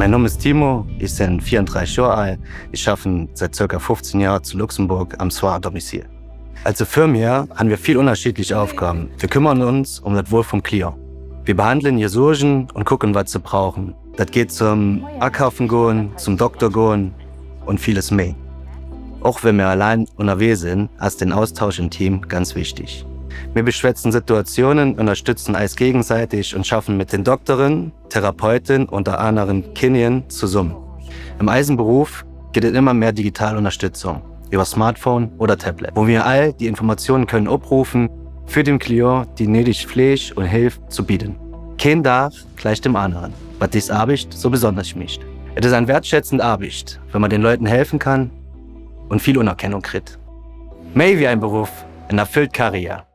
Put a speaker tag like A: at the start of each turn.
A: Mein Name ist Timo, ich bin 34 Jahre alt, ich schaffe seit ca. 15 Jahren zu Luxemburg am Soins à domicile. Als Infirmier haben wir viel unterschiedliche Aufgaben. Wir kümmern uns um das Wohl vom Klient. Wir behandeln ihr Sorgen und gucken, was sie brauchen. Dat geet zum Akaufen goen, zum Dokter goen und vieles méi. Och wenn mir allein ënnerwee sinn, ass den Austausch im Team ganz wichtig. Mir beschwätzen Situatiounen, ënnerstützen eis gegenseitig und schaffen mit den Dokteren, Therapeuten und aneren Kinien zesummen. Im eisem Beruf gëtt et ëmmer mehr digital Unterstützung iwwer Smartphone oder Tablet, wou mir all die Informationen können oprufen, fir dem Client die néideg Fleeg und Hilf zu bidden. Keen Dag gleicht dem aneren, wat dis Aarbecht sou besonnesch mecht. Et ass eng wertschätzend Aarbecht, well man den Leuten helfen kann und vill Unerkennung kritt. Méi wéi ein Beruff, en erfüllt Karriär.